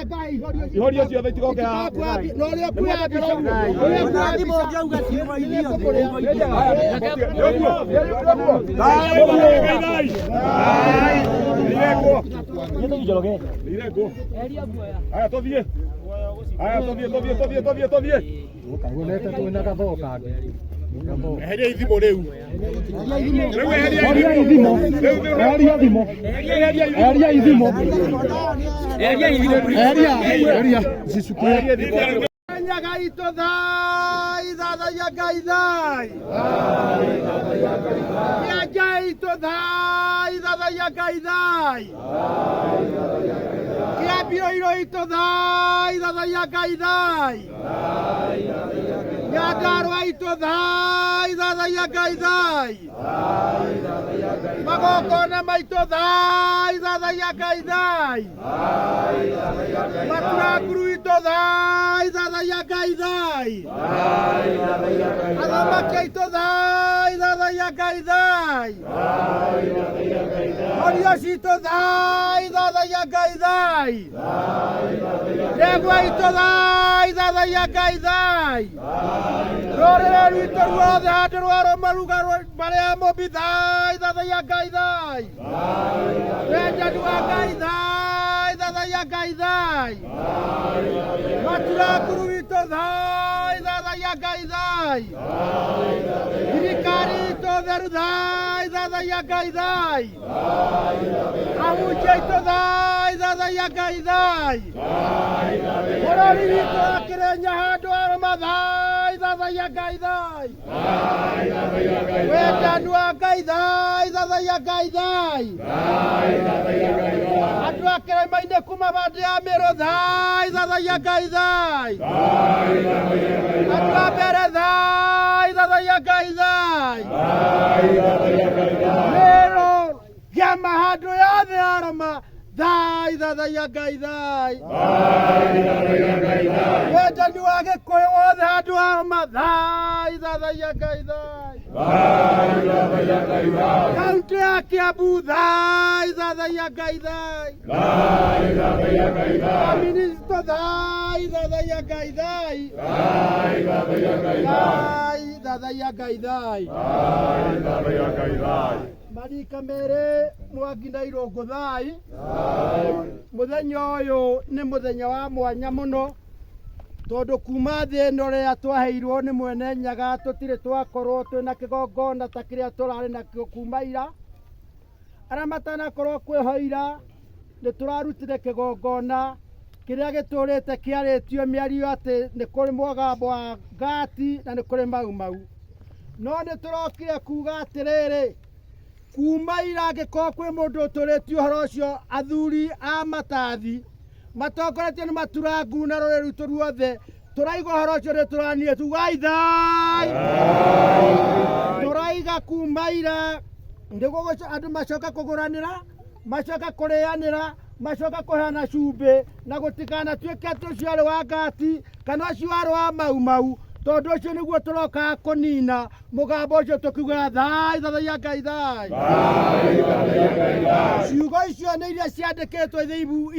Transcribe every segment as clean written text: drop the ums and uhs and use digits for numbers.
Ũkarenga ihorio. Ihorio ciothe itigoke haha. Na ũrĩa ũkuoya mbica. Ũrĩa ũkuoya mbica. Haya tũthiĩ. Haya tũthiĩ tũthiĩ tũthiĩ tũthiĩ tũthiĩ. Eheria ithimo rĩu. Rĩu eheria ithimo. Eheria thimå. Eheria ithimo. Eheria eheria cicukue. Eheria ithimo. Nyaga itũ thai thathaiya Ngai thai. Kĩanja itũ thai thathaiya Ngai thai. Kĩambio itũ thai thathaiya Ngai thai. Nyandarũa itũ thai thathaiya Ngai thai. Magongona maitũ thai thathaiya Ngai thai. Maturanguru itũ thai thathaiya Ngai thai. Athamaki aitũ thai thathaiya Ngai thai. Horio citũ thai thathaiya Ngai thai. Ndegwa itũ thai thathaiya Ngai thai. Rũrĩrĩ rwitũ ruothe handũ rwarũma ruga marĩa mũmbi thai thathaiya Ngai thai. Wendani wa Ngai thai thathaiya Ngai thai. Maturanguru witũ thai thathaiya Ngai thai. Thirikari itũ theru thai thathaiya Ngai thai. Ahunjia aitũ thai thathaiya Ngai thai. Bũrũri witũ wa Kĩrĩnya handũ arũma thai thathaiya Ngai thai. Wendani wa Ngai thai thathaiya Ngai thai. Andũ a kĩrĩma-inĩ kuma bandĩ ya Mĩrũ thai thathaiya Ngai thai. Andũ a mbere thai thathaiya Ngai thai. Mĩrũ kĩama handũ yothe aroma thai thathaiya Ngai thai. Wendani wa Gĩkũyũ wothe handũ aroma thai thathaiya Ngai thai. Kaunti ya Kiambu thai thathaiya Ngai thai. Minister thai thathaiya Ngai thai. Thai thathaiya Ngai thai. Marika mere Mwangi na Irũngũ thai. Mũthenya ũyũ nĩ mũthenya wa mwanya mũno tondũ kuma thĩ ĩno rĩrĩa twaheirwo nĩ mwene Nyaga tũtirĩ twakorwo twĩna kĩgongona ta kĩrĩa tũrarĩ nakĩo kuma ira. Arĩa matanakorwo kwĩho ira nĩ tũrarutire kĩgongona kĩrĩa gĩtũrĩte kĩarĩtio mĩario atĩ nĩ kũrĩ mũgambo wa ngati na nĩ kũrĩ mau mau. No nĩ tũrokire kuga atĩrĩrĩ, kuma ira angĩkorwo kwĩ mũndũ ũtũrĩtie ũhoro ũcio athuri a matathi matongoretio nĩ maturangu na rũrĩrĩ rwitũ ruothe tũraiga ũhoro ũcio nĩ tũranie tugai thai tũraiga kuma ira nĩguo andũ macoke kũgũranĩra macoke kũrĩanĩra macoke kũheana cumbĩ na gũtikanatuĩke atĩ ũcio arĩ wa ngati kana ũcio arĩ wa mau mau tondũ ũcio nĩguo tũrokaga kũnina mũgambo ũcio tũkiugaga thai thathaiya Ngai thai. Ciugo icio nĩ iria ciandĩkĩtwo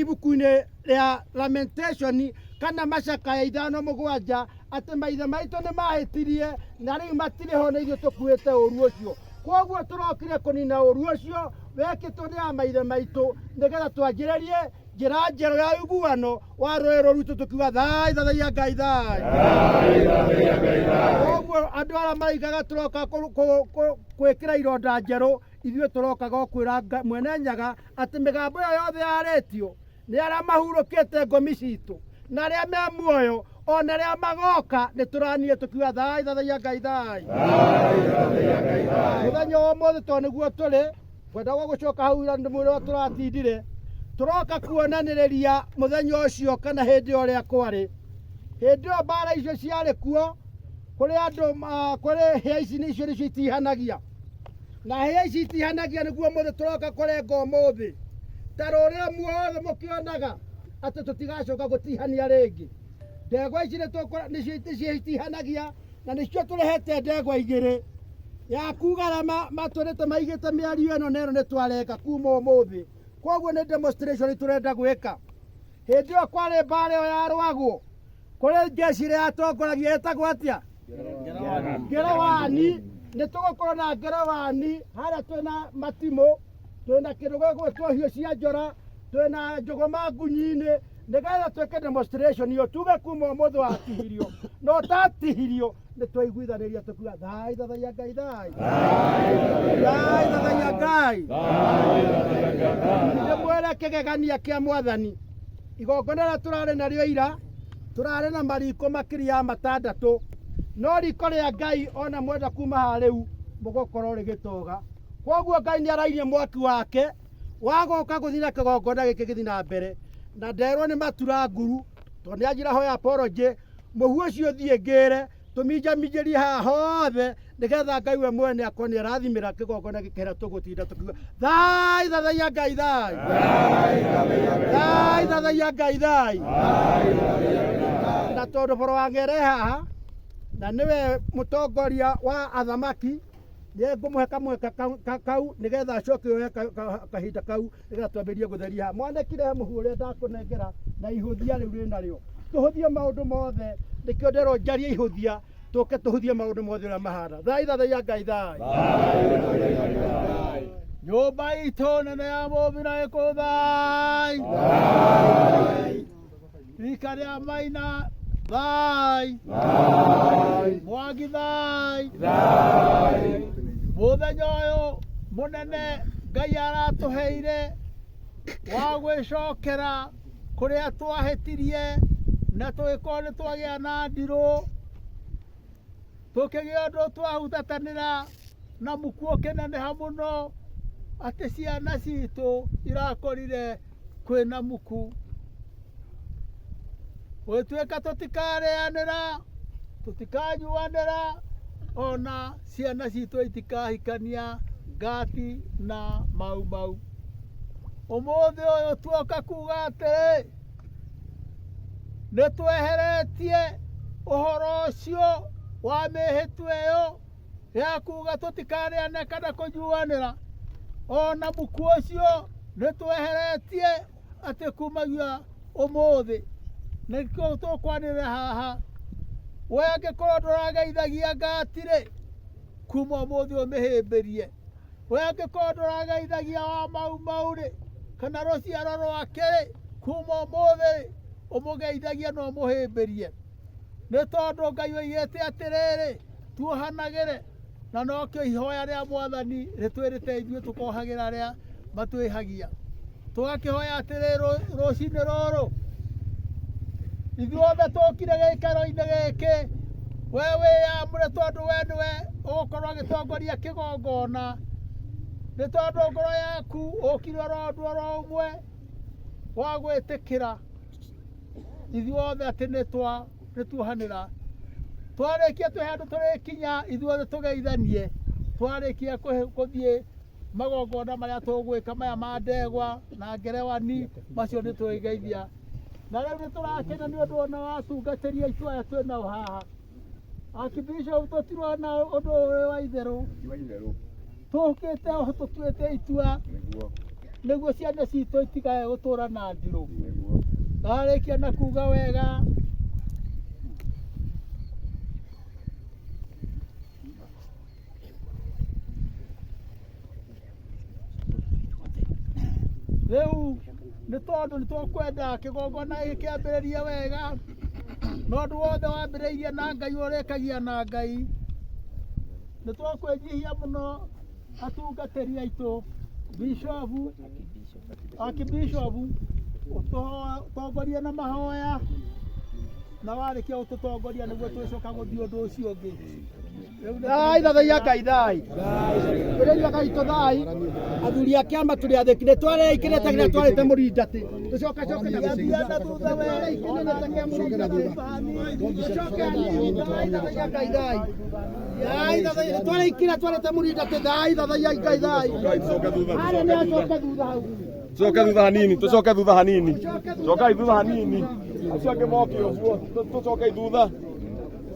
ibuku-inĩ rĩa Lamentation kana macakaya 5:7 atĩ maithe maitũ nĩ mahĩtirie na rĩu matirĩ ho nĩ ithuĩ tũkuĩte ũru ũcio. Koguo tũrokire kũnina ũru ũcio wekĩtwo nĩ a maithe maitũ nĩgetha twanjĩrĩrie njĩra njerũ ya ũiguano wa rũrĩrĩ rũrũ rwitũ tũkiuga thai thathaiya Ngai thai. Koguo andũ arĩa maraigaga tũroka gwĩkĩra ironda njerũ ithuĩ tũrokaga o kwĩra mwene Nyaga atĩ mĩgambo ĩyo yothe yarĩtio nĩ arĩa mahurũkĩte ngomi citũ na arĩa me muoyo ona arĩa magoka nĩ tũranie tũkiuga thai thathaiya Ngai thai. Mũthenya wa ũmũthĩ tondũ nĩguo tũrĩ ngwendaga gũcoka hau ira ndĩmwĩre ũrĩa tũratindire tũroka kuonanĩrĩria mũthenya ũcio kana hĩndĩ ĩyo ũrĩa kwarĩ hĩndĩ ĩyo mbara icio ciarĩ kuo kũrĩ andũ kũrĩ hĩa ici nĩcio nĩcio itihanagia na hĩa ici itihanagia nĩguo mũthĩ tũroka kũrenga ũmũthĩ ta rũrĩrĩ muothe mũkĩonaga atĩ tũtigacoka gũtihania rĩngĩ ndegwa ici nĩcio itihanagia na nĩcio tũrehete ndegwa igĩrĩ ya kuga arĩa matũrĩte maigĩte mĩario ĩno na ĩno nĩ twarenga kuma ũmũthĩ koguo nĩ demonstration tũrenda gwĩka. Hĩndĩ ĩyo kwarĩ mbara ĩyo yarũagwo kũrĩ jeshi ĩrĩa yatongoragia ĩtagwo atĩa? Ngerewani. Nĩ tũgũkorwo na ngerewani harĩa twĩna matimũ, twĩna kĩndũ gĩgwĩtwo hiũ cia njora, twĩna njũgũma ngunyi-inĩ, nĩgetha twĩke demonstration ĩyo tuge kuma ũmũthĩ watihirio na ũtatihirio nĩ twaiguithanĩria tũkiuga thai thathaiya Ngai thai thai thathaiya Ngai. Ndĩmwĩre kĩgegania kĩa mwathani, igongona rĩrĩa tũrarĩ narĩo ira tũrarĩ na mariko makĩria ya matandatũ, no riko rĩa Ngai ona mwenda kuma haha rĩu mũgũkorwo rĩgĩtoga. Koguo Ngai nĩ arairie mwaki wake wa gũka gũthiĩ na kĩgongona gĩkĩ gĩthiĩ na mbere, na nderwo nĩ matura nguru tondũ nĩ anjĩra hoya apology, mũhu ũcio thiĩ ngĩre tũminjaminjĩrie haha hothe nĩgetha Ngai we mwene akorwo nĩ arathimĩra kĩgongona gĩkĩ harĩa tũgũtinda tũkiuga thai thathaiya Ngai thai thai thathaiya Ngai thai. Na tondũ boro wa ng'ere haha na nĩwe mũtongoria wa athamaki, nĩ ngũmũhe kamweke kau nĩgetha acoke oe kahinda kau nĩgetha twambĩrĩrie gũtheria haha. Mwanekire he mũhu ũrĩa ndakũnengera na ihũthia rĩu rĩnarĩo, tũhũthie maũndũ mothe, nĩkĩo nderwo njarie ihũthia, tũke tũhũthie maũndũ mothe ũrĩa mahana. Thai thathaiya Ngai thai. Nyũmba itũ nene ya mũmbi na ĩkũ thai rika rĩa Maina thai Mwangi thai. Mũthenya ũyũ mũnene Ngai aratũheire wa gwĩcokera kũrĩa twahĩtirie na tũgĩkorwo nĩ twagĩa na ndirũ, tũkĩgĩa ũndũ twahutatanĩra na muku ũkĩneneha mũno atĩ ciana citũ irakorire kwĩna muku. Gũgĩtuĩka tũtikarĩanĩra, tũtikanyuanĩra, ona ciana citũ itikahikania ngati na mau mau. Ũmũthĩ ũyũ tuoka kuga atĩrĩ, nĩ tweheretie ũhoro ũcio wa mĩhĩtwa ĩyo ya kuga tũtikarĩane kana kũnyuanĩra, ona muku ũcio nĩ tweheretie atĩ kumagia ũmũthĩ. Nĩkĩo tũkwanĩrĩra haha, we angĩkorwo ndũrageithagia ngati-rĩ, kuma ũmũthĩ ũmĩhĩmbĩrie. We angĩkorwo ndũrageithagia wa mau mau-rĩ, kana rũciaro rwake-rĩ, kuma ũmũthĩ-rĩ, ũmũgeithagie na ũmũhĩmbĩrie. Nĩ tondũ Ngai oigĩte atĩrĩrĩ, tuohanagĩre, na nokĩo ihoya rĩa mwathani rĩtwĩrĩte ithuĩ tũkohagĩra arĩa matwĩhagia. Tũgakĩhoya atĩrĩ rũcinĩ rũrũ, ithuothe tũkire gĩikaro-inĩ gĩkĩ, we wĩyamũre tondũ we nĩwe ũgũkorwo agĩtongoria kĩgongona, nĩ tondũ ngoro yaku ũkire oro ũndũ oro ũmwe wa gwĩtĩkĩra ithuothe atĩ nĩ tuohanĩra. Twarĩkia twĩ handũ tũrĩkinya ithuothe tũgeithanie, twarĩkia gũthiĩ magongona marĩa tũgwĩka maya ma ndegwa na ngerewani, macio nĩ twĩgeithia. Na rĩu nĩ tũrakena nĩ ũndũ ona wa atungatĩri aitũ aya twĩ nao haha. Archbishop tũtirona ũndũ ũyũ wa itherũ, tũkĩte o tũtuĩte itua nĩguo ciana citũ itigae gũtũra na ndirũ. Ndarĩkia na kuga wega, rĩu nĩ tondũ nĩ tũkwenda kĩgongona gĩkĩ kĩambĩrĩrie wega, na ũndũ wothe wambĩrĩirie na Ngai ũrĩkagia na Ngai. Nĩ tũkwĩnyihia mũno atungatĩri aitũ, bishofu, akibishofu, ũtũtongorie na mahoya, na warĩkia gũtũtongoria nĩguo twĩcoka gũthiĩ ũndũ ũcio ũngĩ. Thai thathaiya Ngai thai. Tũrĩria Ngai tũ thai. Athuri a kĩama tũrĩ athĩki nĩ twareikĩrĩte nginya twarĩte mũrindatĩ. Tũcoka coke na Thiĩ na thutha we, Tũcoke hanini. Thai thathaiya Ngai thai. Thai thathaiya twareikĩra twarĩte mũrindatĩ thai thathaiya Ngai thai. Harĩa nĩ acoke thutha hau. Tucoke thutha hanini, tucoke thutha hanini. Cokai thutha hanini. Acio angĩ moke ũguo, tũcoke thutha.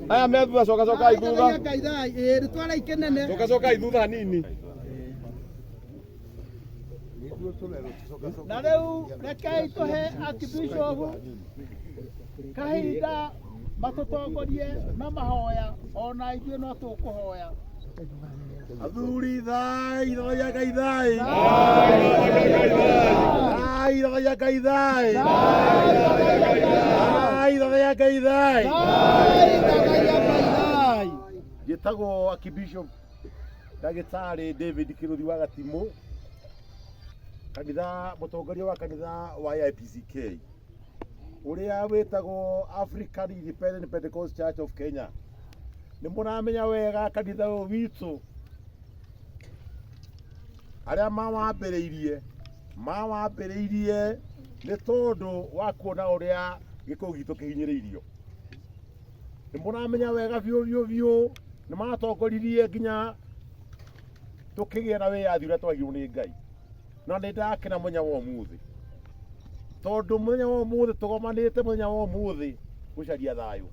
Aya me thutha, coka cokai thutha. Thathaiya Ngai thai. Ĩĩ nĩ twareikĩnene. Coka cokai thutha hanini. Na rĩu rekei tũhe Archbishop kahinda matũtongorie na mahoya, ona ithuĩ no tũkũhoya. Athuri thai, thaya Ngai thai. Thai, thaya Ngai thai. Thai, thaya Ngai thai. Njĩtagwo Archbishop Ndagĩtarĩ David Kĩrũthi wa Gatimũ, kanitha mũtongoria wa kanitha wa AIPCK ũrĩa wĩtagwo African Independent Pentecost Church of Kenya. Nĩ mũramenya wega kanitha ũyũ witũ arĩa mawambĩrĩirie mawambĩrĩirie nĩ tondũ wa kuona ũrĩa gĩkũyũ gitũ kĩhinyĩrĩirio. Nĩ mũramenya wega biũ biũ biũ nĩ matongoririe nginya tũkĩgĩa na wĩyathi ũrĩa twagirwo nĩ Ngai. Na nĩ ndakena mũthenya wa ũmũthĩ tondũ mũthenya wa ũmũthĩ tũgomanĩte mũthenya wa ũmũthĩ gũcaria thayũ.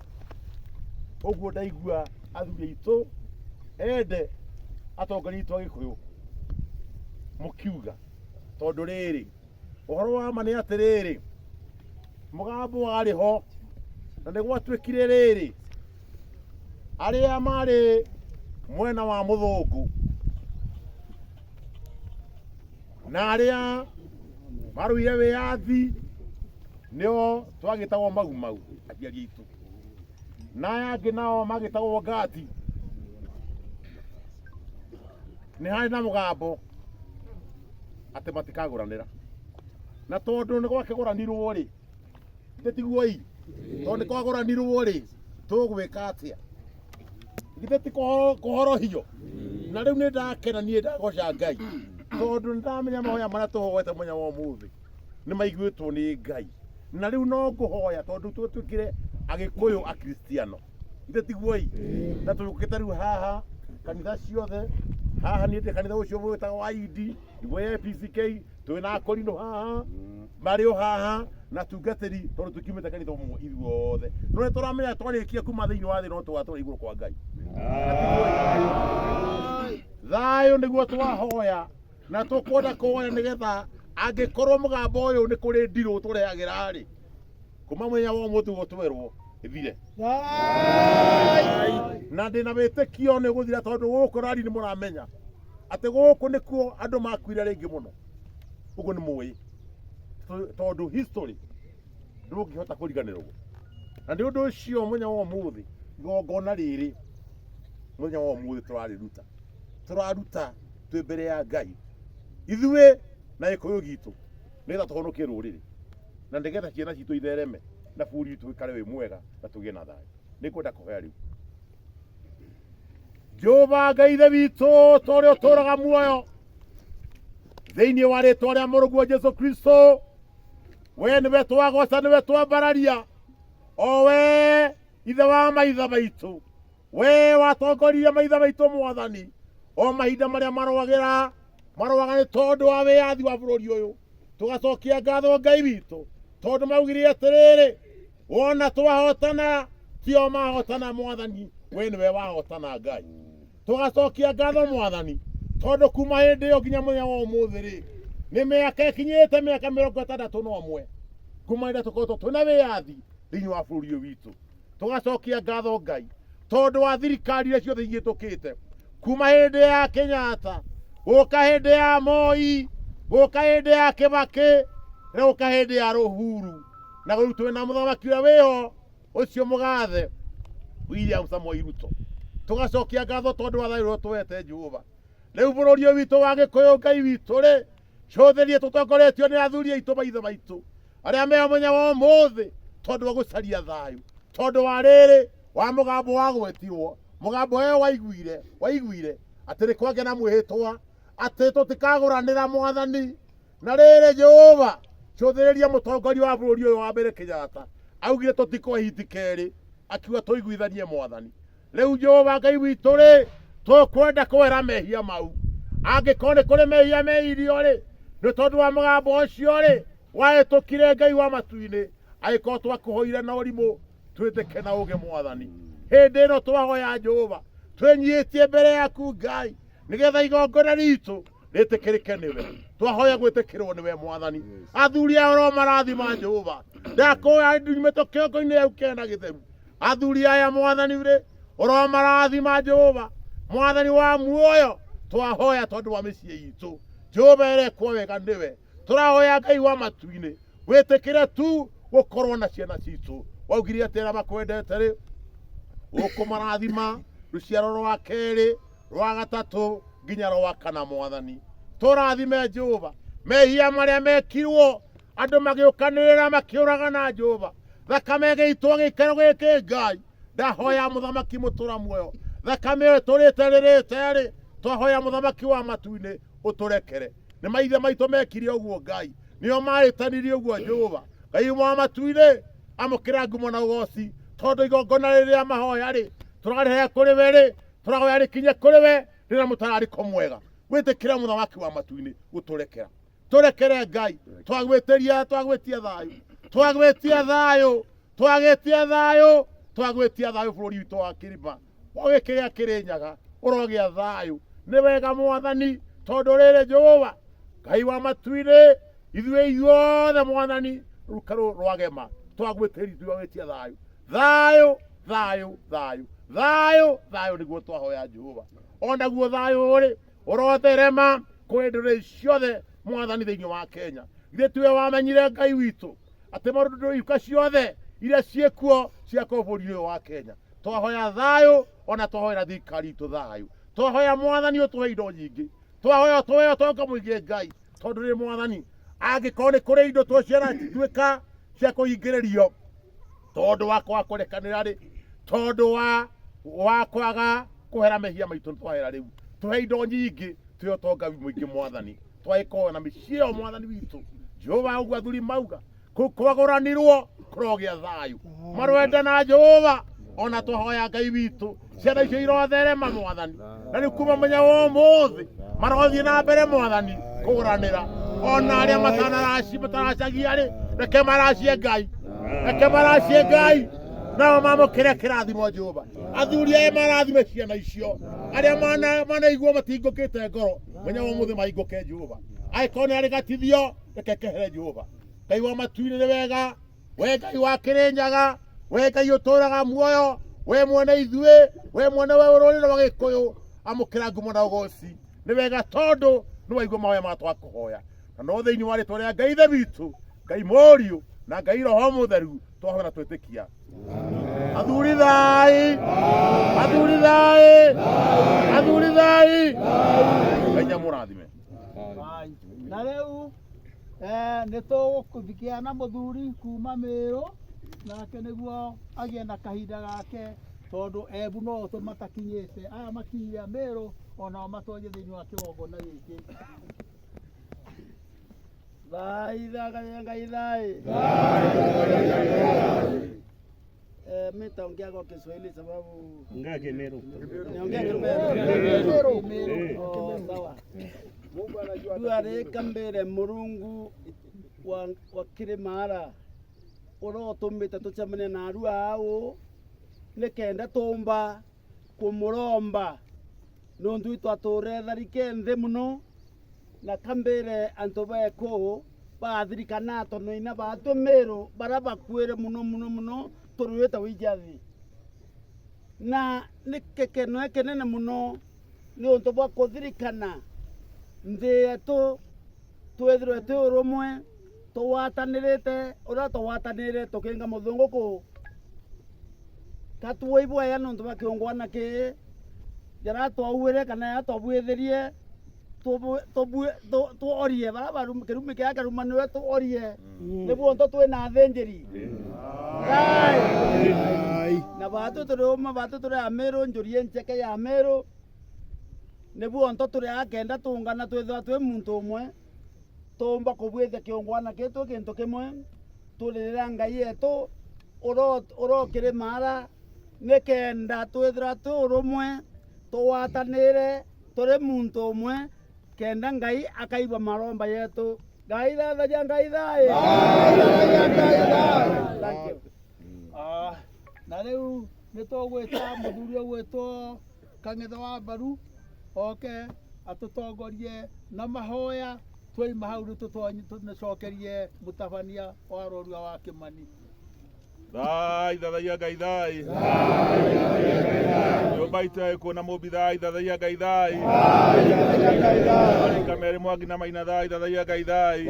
Ũguo ndaigua athuri aitũ ende atongoria aitũ a Gĩkũyũ mũkiuga tondũ rĩrĩ ũhoro wa ma nĩ atĩrĩrĩ mũgambo warĩ ho na nĩ gwatuĩkire rĩrĩ arĩa marĩ mwena wa mũthũngũ na arĩa marũire wĩyathi nĩo twagĩtagwo mau mau aciari aitũ na aya angĩ nao magĩtagwo ngati. Nĩ harĩ na mũgambo atĩ matikagũranĩra na tondũ nĩ gwakĩgũranirwo rĩ githĩ tiguo ĩ tondũ nĩ kwagũranirwo rĩ tũgwĩka atĩa githĩ ti kũhorohio na rĩu nĩ ndakena niĩ ndagoca Ngai tondũ nĩ ndamenya mahoya marĩa tũhoete mũthenya wa ũmũthĩ nĩ maiguĩtwo nĩ Ngai na rĩu no ngũhoya tondũ twatuĩkire Agĩkũyũ Akristiano githĩ tiguo ĩ na tũkĩte rĩu haha kanitha ciothe haha niĩ ndĩ kanitha ũcio wĩtagwo wa ID nĩguo APCK twĩna akorinũ haha marĩ o haha na tungatĩri tondũ tũkiumĩte kanitha ũmwe ithuothe no nĩ tũramenya twarĩkia kuma thĩinĩ wa thĩ no tũgatũra igũrũ kwa Ngai. Thayũ nĩguo twahoya na tũkwenda kũhoya nĩgetha angĩkorwo mũgambo ũyũ nĩ kũrĩ ndirũ tũrehagĩra rĩ kuma mũthenya wa ũmũthĩ ũguo twerwo ĩthire na ndĩna wĩtĩkio nĩ gũthira tondũ gũkũ rari nĩ mũramenya atĩ gũkũ nĩkuo andũ makuire rĩngĩ mũno ũguo nĩ mũĩ tondũ history ndũngĩhota kũriganĩrwo na nĩ ũndũ ũcio mũthenya wa ũmũthĩ igongona rĩrĩ mũthenya wa ũmũthĩ tũrarĩruta tũraruta twĩ mbere ya Ngai ithuĩ na gĩkũyũ gitũ nĩgetha tũhonokie rũrĩrĩ na nĩgetha ciana citũ ithereme na bũrũri witũ ũikare wĩ mwega na tũgĩe na thayũ. Nĩ ngwenda kũhoya rĩu. Jehova Ngai Ithe witũ ta ũrĩa ũtũũraga muoyo thĩinĩ wa rĩtwa rĩa mũrũguo Jesu Kristo, we nĩwe twagoca, nĩwe twambararia, o we ithe wa maithe maitũ, we watongoririe maithe maitũ Mwathani o mahinda marĩa marũagĩra marũaga nĩ tondũ wa wĩyathi wa bũrũri ũyũ. Tũgacokia ngatho Ngai witũ tondũ maugire atĩrĩrĩ, wona twahotana tio mahotana Mwathani, we nĩwe wahotana Ngai. Tũgacokia ngatho Mwathani tondũ kuma hĩndĩ ĩyo nginya mũthenya wa ũmũthĩ rĩ nĩ mĩaka ĩkinyĩte mĩaka 61 kuma rĩrĩa tũkoretwo twĩna wĩyathi thĩinĩ wa bũrũri ũyũ witũ. Tũgacokia ngatho Ngai tondũ wa thirikari iria ciothe ihĩtũkĩte kuma hĩndĩ ya Kenyatta gũka hĩndĩ ya Moi gũka hĩndĩ ya Kibaki na gũka hĩndĩ ya Uhuru na rĩu twĩna mũthamaki ũrĩa wĩho ũcio mũgathe William Samoei Ruto. Tũgacokia ngatho tondũ wa thayũ ũrĩa ũtũhete Jehova. Rĩu bũrũri ũyũ witũ wa Gĩkũyũ Ngai witũ rĩ cũthĩrie tũtongoretio nĩ athuri aitũ maithe maitũ arĩa meho mũthenya wa ũmũthĩ tondũ wa gũcaria thayũ tondũ wa rĩrĩ wa mũgambo wagwetirwo mũgambo ũyũ waiguire waiguire atĩ nĩ kwagĩa na mwĩhĩtwa atĩ tũtikagũranĩra Mwathani. Na rĩrĩ Jehova cũthĩrĩria mũtongoria wa bũrũri ũyũ wa mbere Kenyatta augire tũtikoe hiti kerĩ akiuga tũiguithanie Mwathani. Rĩu Jehova Ngai witũ rĩ tũkwenda kwehera mehia mau angĩkorwo nĩ kũrĩ mehia meirio rĩ nĩ tondũ wa mũgambo ũcio rĩ wahĩtũkire Ngai wa matu-inĩ angĩkorwo twakũhoire na ũrimũ twĩtĩke na ũgĩ Mwathani. Hĩndĩ ĩno twahoya Jehova twĩnyihĩtie mbere yaku Ngai nĩgetha igongona ritũ Rĩtĩkĩrĩke nĩwe. Twahoya gwĩtĩkĩrwo nĩwe Mwathani. Athuri aya oro marathima Jehova. Ndakoya nyumĩte kĩongo-inĩ gĩaku kĩena gĩtheru. Athuri aya Mwathani rĩ, oro marathima Jehova. Mwathani wa muoyo, twahoya tondũ wa mĩciĩ itũ. Jehova ĩrekwo wega nĩwe. Tũrahoya Ngai wa matu-inĩ, wĩtĩkĩre tu gũkorwo na ciana citũ. Waugire atĩ arĩa makwendete rĩ, ũkũmarathima rũciaro rwa kerĩ, rwa gatatũ nginya rwa kana. Mwathani, tũrathime Jehova. Mehia marĩa mekirwo andũ magĩũkanĩrĩra makĩũragana Jehova, thakame ĩgĩitwo gĩikaro gĩkĩ Ngai, ndahoya mũthamaki mũtũra muoyo, thakame ĩyo tũrĩte rĩrĩte rĩ, twahoya mũthamaki wa matu-inĩ ũtũrekere. Nĩ maithe maitũ mekire ũguo Ngai, nĩo marĩtanirie ũguo Jehova. Ngai wa matu-inĩ, amũkĩra ngumo na ũgoci, tondũ igongona rĩrĩa mahoya rĩ, tũrarĩhe kũrĩ we rĩ, tũrahoya rĩkinye kũrĩ we rĩna mũtararĩko mwega. Wĩtĩkĩre mũthamaki wa matu-inĩ gũtũrekera. Tũrekere Ngai, twagwĩtĩria, twagwĩtia thayũ, twagwĩtia thayũ, twagĩtia thayũ, twagwĩtia thayũ bũrũri witũ wa Kĩrĩma o gĩkĩ gĩa Kĩrĩnyaga ũrogĩa thayũ. Nĩ wega Mwathani, tondũ rĩrĩ Jehova Ngai wa matu-inĩ, ithuĩ ithuothe Mwathani ruka rwagema twagwĩtĩria, twagwĩtia thayũ, thayũ, thayũ, thayũ, thayũ, thayũ nĩguo twahoya Jehova. Onaguo thayũ rĩ ũrotherema kũrĩ ndũrĩrĩ ciothe Mwathani thĩinĩ wa Kenya. Githĩ tiwe wamenyire Ngai witũ atĩ maũndũ iruka ciothe iria ciĩkuo cia kũu bũrũri ũyũ wa Kenya. Twahoya thayũ, ona twahoera thirikari itũ thayũ. Twahoya Mwathani ũtũhe indo nyingĩ, twahoya ũtũhe ũtonga mũingĩ Ngai, tondũ rĩ Mwathani, angĩkorwo nĩ kũrĩ indo tũciaratuĩka cia kũhingĩrĩrio tondũ wa kwaga kũrekanĩra rĩ, tondũ wa kwaga kũhera mehia maitũ, twahera rĩu tũhe indo nyingĩ, tũhe ũtonga mũingĩ Mwathani, twagĩkorwo na mĩciĩ ĩyo Mwathani witũ Jehova. Ũguo athuri mauga kũu kwagũranirwo kũrogĩa thayũ, marwendana Jehova. Ona twahoya Ngai witũ ciana icio irotherema Mwathani, na rĩu kuma mũthenya wa ũmũthĩ marothiĩ na mbere Mwathani kũgũranĩra, ona arĩa matanaraci mataracagia rĩ, reke maracie Ngai, reke maracie Ngai, nao mamũkĩre kĩrathimo Jehova. Athuri aya marathime ciana icio, arĩa manaigua matingũkĩte ngoro, mũthenya wa ũmũthĩ mahingũke Jehova. Angĩkorwo nĩ arĩ gatithio, reke kehere Jehova. Ngai wa matu-inĩ, nĩ wega we Ngai wa Kĩrĩnyaga, we Ngai ũtũraga muoyo, we mwene ithuĩ, we mwene we rũrĩrĩ rwa Gĩkũyũ, amũkĩra ngumo na ũgoci. Nĩ wega tondũ nĩ waigua mahoya ma twakũhoya, na no thĩinĩ wa rĩtwa rĩa Ngai Ithe witũ, Ngai Mũriũ na Ngai Roho Mũtheru twahoya na twĩtĩkia. Athuri thai, athuri thai, athuri thai, Ngai nyamũrathime. Na rĩu nĩ tũgũthikia na mũthuri kuma Mĩrũ, nake nĩguo agĩe na kahinda gake, tondũ Embu no tũ matakinyĩte, aya makinyire Mĩrũ onao matonye thĩinĩ wa kĩgongona gĩkĩ. Thai thakaye Ngai thai. Mi nitaongea kwa Kiswahili sababu Ongea Kimeru. Niongea Kimeru. Oh, sawa. Dwareka mbere Murungu wa Kirimara urotumite tucemanie na arua au nikenda tumba kumuromba nundu itwature tharike nthi muno, na kambire antu beku bathirikana tondu ina batwe Meru baria bakuire muno muno muno turuite wijathi, na ni kikeno kinene muno ni untu bwa kuthirikana nthi yetu twithirwe twi urumwe tuwatanirite uria tuwatanire tukinga muthungu ku katuoibwaya nuntu bwa kiungwana ki jara twauire kana ya twabwithirie tuorie bara baru kirumi kia karumaniwe tuorie niguo nto twina athinjiri na batu turi uma batu turi a Meru njurie ncheke ya Meru niguo nto turi a kenda tungana twithira twi muntu umwe tumba kubwithia kiungwana kitu kintu kimwe turirira Ngai yetu urokiri mara nikenda twithira twi urumwe tuwatanire turi muntu umwe kenda Ngai akaigua maromba yetu. Ngai thatharia Ngai thai. Thank you. Na rĩu nĩ tũgwĩta mũthuri ũgwĩtwo Kang'ethe wa Mbaru oke. Atũtongorie na mahoya. Twaima hau nĩ tũcokerie mũtabania wa rũrua wa Kĩmani. Thai thathaiya Ngai thai. Nyũmba itũ ya Gĩkũyũ na Mũmbi thai thathaiya Ngai thai. Marika merĩ Mwangi na Maina thai thathaiya Ngai thai.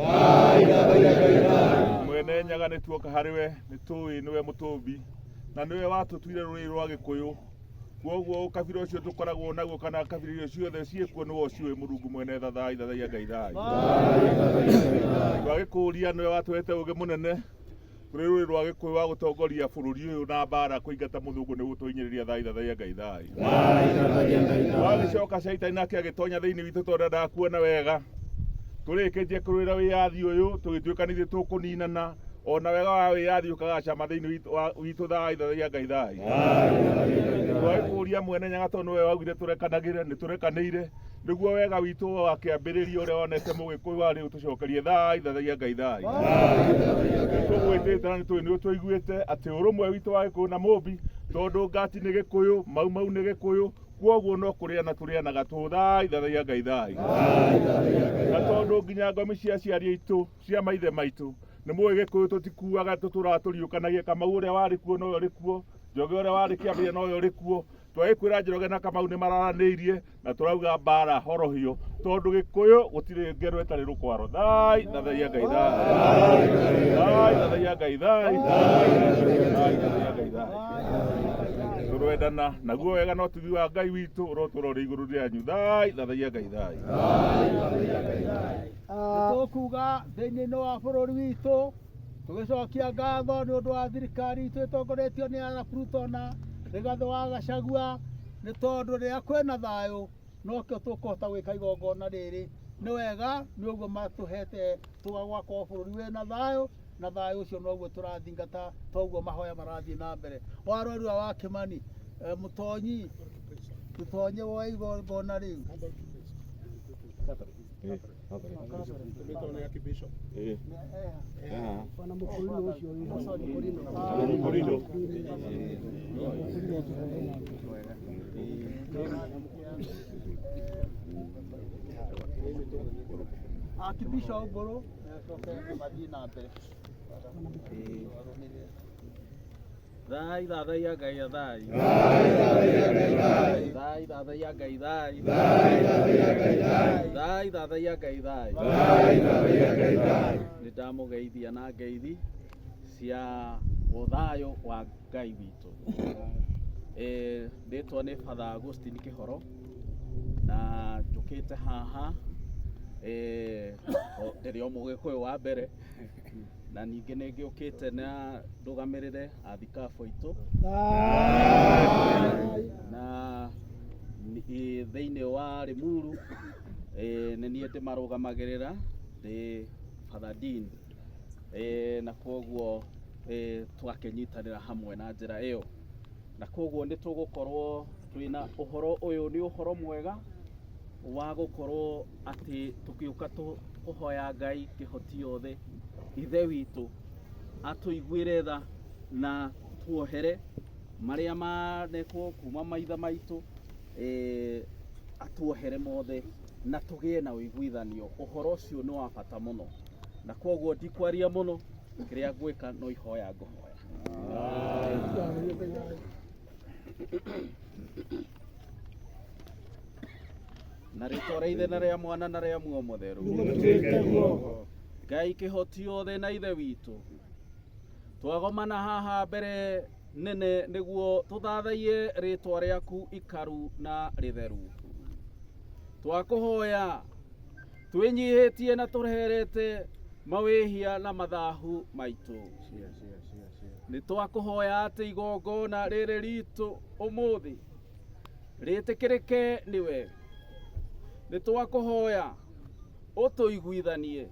Mwene Nyaga nĩ tuoka harĩ we, nĩ tũĩ nĩwe mũtũmbi na nĩwe watũtuire rũrĩrĩ rwa Gĩkũyũ. Kwoguo ũkabira ũcio tũkoragwo naguo kana kabira iria ciothe ciĩkuo nĩwe ũciũĩ. Mũrungu mwene tha thai thathaiya Ngai thai. Twagĩkũria nĩwe watũhete ũgĩ mũnene tũrĩ rũrĩrĩ rwa Gĩkũyũ wa gũtongoria bũrũri ũyũ na mbara kũingata mũthũngũ nĩ gũtũhinyĩrĩria thai thathaiya Ngai thai. Wagĩcoka caitani nake agĩtonya thĩinĩ witũ tondũ ndendaga kuona wega tũrĩkĩtie kũrũĩra wĩyathi ũyũ, tũgĩtuĩka nĩ ithuĩ tũkũninana ona wega wa wĩyathi ũkagacama thĩinĩ witũ thai thathaiya Ngai thai. Twagĩkũria mwene Nyaga tondũ nĩwe waugire tũrekanagĩre, nĩ tũrekanĩire nĩguo wega witũ wa kĩambĩrĩria ũrĩa wonete mũgĩkũyũ wa rĩu tũcokerie thai thathaiya Ngai thai. Tũgwĩtĩte na nĩtũĩ nĩ ũtũiguĩte atĩ ũrũmwe witũ wa Gĩkũyũ na Mũmbi, tondũ ngati nĩ Gĩkũyũ, Mau Mau nĩ Gĩkũyũ, kwoguo no kũrĩana tũrĩanaga tũ thai thathaiya Ngai thai. Na tondũ nginya ngomi cia aciari aitũ cia maithe maitũ nĩ mũĩ Gĩkũyũ tũtikuaga, tũtũraga tũriũkanagia. Kamau ũrĩa warĩ kuo nowe ũrĩ kuo, Njoge ũrĩa warĩ kĩambĩrĩria nowe ũrĩ kuo. Twagĩkwĩra Njoroge na Kamau nĩ mararanĩirie na tũrauga mbara horohio, tondũ Gĩkũyũ gũtirĩ ngero ĩtarĩ rũkwaro. Thai thathaiya Ngai thai. Thai thathaiya Ngai thai. Thai thathaiya Ngai thai. Tũrwendana naguo wega no tugi wa Ngai witũ ũrotũra ũrĩ igũrũ rĩanyu. Thai thathaiya Ngai thai. Nĩtũkuga thĩinĩ wa bũrũri witũ tũgĩcokia ngatho nĩ ũndũ wa thirikari itũ ĩtongoretio nĩ Arap Ruto na Rigathĩ wa Gachagua, nĩ tondũ rĩrĩa kwĩna thayũ nokĩo tũkũhota gwĩka igongona rĩrĩ. Nĩ wega nĩ ũguo matũhete tũgagwakorwo bũrũri wĩna thayũ, na thayũ ũcio noguo tũrathingata, toguo mahoya marathiĩ na mbere. Warorua wa Kĩmani, mũtonyi tũtonye woe igongona rĩu. Akibisha Ngũrũ acoke mathiĩ na mbere. Thai thathaiya Ngai thai. Thai thathaiya Ngai thai. Thai thathaiya Ngai thai. Nĩ ndamũgeithia na ngeithi cia ũthayũ wa Ngai witũ. Rĩtwa nĩ Father Augustine Kĩhoro na njũkĩte haha ndĩrĩ o mũgĩkũyũ wa mbere, na ningĩ nĩ ngĩũkĩte na ndũgamĩrĩre athikabu aitũ na thĩinĩ wa Limuru, nĩ niĩ ndĩmarũgamagĩrĩra ndĩ Father Dean, na kwoguo tũgakĩnyitanĩra hamwe na njĩra ĩyo, na kwoguo nĩ tũgũkorwo twĩna ũhoro ũyũ. Nĩ ũhoro mwega wa gũkorwo atĩ tũgĩũka kũhoya Ngai kĩhoti yothe ithe witũ atũiguĩre tha na tuohere marĩa manekwo kuma maitha maitũ, atuohere mothe na tũgĩe na ũiguithanio. Ũhoro ũcio nĩ wa bata mũno, na kwoguo ndikwaria mũno. Kĩrĩa ngwĩka no ihoya ngũhoya. Na rĩtwa rĩa Ithe na rĩa Mwana na rĩa Muoyo Mũtheru. Ngai kĩhoti yothe na Ithe witũ, twagomana haha mbere nene nĩguo tũthathaiye rĩtwa rĩaku ikaru na rĩtheru. Twakũhoya twĩnyihĩtie na tũreherete mawĩhia na mathahu maitũ. Nĩ twakũhoya atĩ igongona rĩrĩ ritũ ũmũthĩ rĩtĩkĩrĩke nĩwe. Nĩ twakũhoya ũtũiguithanie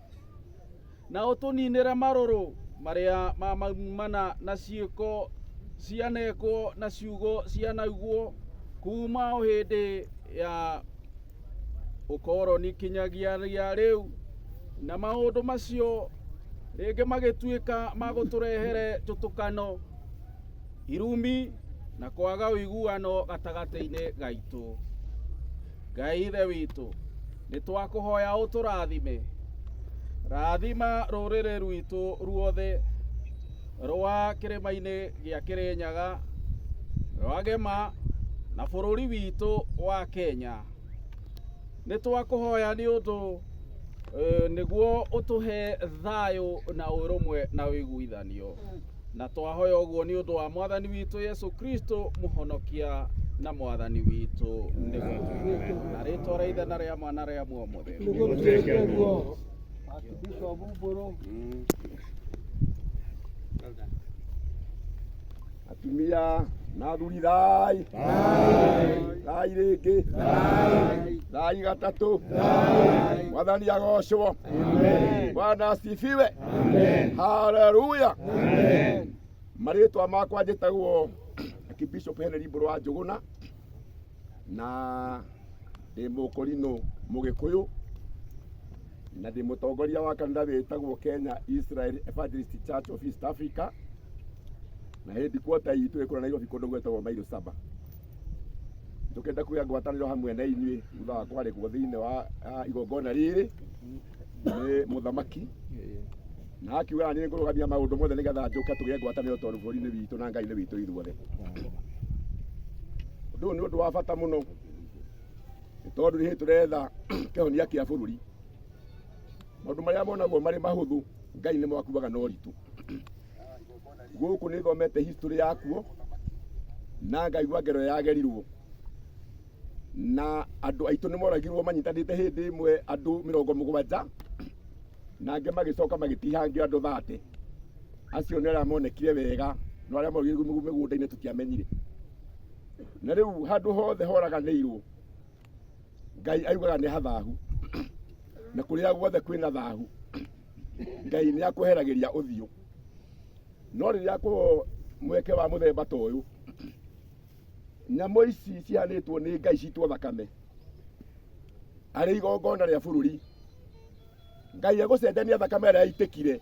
na ũtũninĩre marũrũ marĩa mamaumana na ciĩko cianekwo na ciugo cianaiguo kuma o hĩndĩ ya ũkoroni kinyagia rĩa rĩu, na maũndũ macio rĩngĩ magĩtuĩka ma gũtũrehere tũtũkano, irumi na kwaga ũiguano gatagatĩ-inĩ gaitũ. Ngai Ithe witũ, Nĩ twakũhoya ũtũrathime. Rathima rũrĩrĩ rwitũ ruothe rwa kĩrĩma-inĩ gĩa Kĩrĩnyaga, rwa Gema na bũrũri witũ wa Kenya. Nĩ twakũhoya nĩ ũndũ nĩguo ũtũhe thayũ na ũrũmwe na ũiguithanio. Na twahoya ũguo nĩ ũndũ wa Mwathani witũ Yesu Kristo mũhonokia na Mwathani witũ nĩguo tũikare. Na rĩtwa rĩa Ithe na rĩa Mwana rĩa Muoyo Mũtheru. Nĩguo tuĩke guo. Archbishop Mbũrũ. Atumia na athuri thai thai rĩngĩ thai gatatũ. Mwathani agocwo. Bwana asifiwe. Haleluya. Marĩtwa makwa njĩtagwo Archbishop Henry Mbũrũ wa Njũgũna na ndĩ mũkũrinũ mũgĩkũyũ na ndĩ mũtongoria wa kanitha wĩtagwo Kenya Israel Evangelist Church of East Africa na headquarter itũ ĩkũrĩa Nairobi kũndũ gwĩtagwo Mailo Saba. Tũkenda kũgĩa ngwatanĩro hamwe na inyuĩ thutha wa kwarĩkwo thĩinĩ wa igongona rĩrĩ nĩ mũthamaki na akiuga niĩ ngũrũgamia maũndũ mothe nĩgetha njũke tũgĩe ngwatanĩro tondũ bũrũri-inĩ witũ na Ngai nĩ witũ ithuothe. Ũndũ ũyũ nĩ ũndũ wa bata mũno nĩ tondũ nĩ hĩndĩ tũretha kĩhonia kĩa bũrũri. Maũndũ marĩa monagwo marĩ mahũthũ Ngai nĩmo akuaga na ũritũ. Gũkũ nĩ thomete history yakuo na ngaigua ngero yagerirwo na andũ aitũ nĩ moragirwo manyitanĩte hĩndĩ ĩmwe andũ 70 na angĩ magĩcoka magĩtihangio andũ 30. Acio nĩ arĩa monekire wega no arĩa moragirwo mĩgũnda-inĩ tũtiamenyire. Na rĩu handũ hothe horaganĩirwo Ngai augaga nĩ hathahu na kũrĩa guothe kwĩna thahu Ngai nĩ akweheragĩria ũthiũ. No rĩrĩa kũho mweke wa mũthemba ta ũyũ, nyamũ ici cihanĩtwo nĩ Ngai citwo thakame arĩ igongona rĩa bũrũri, Ngai egũcenjania thakame ĩrĩa yaitĩkire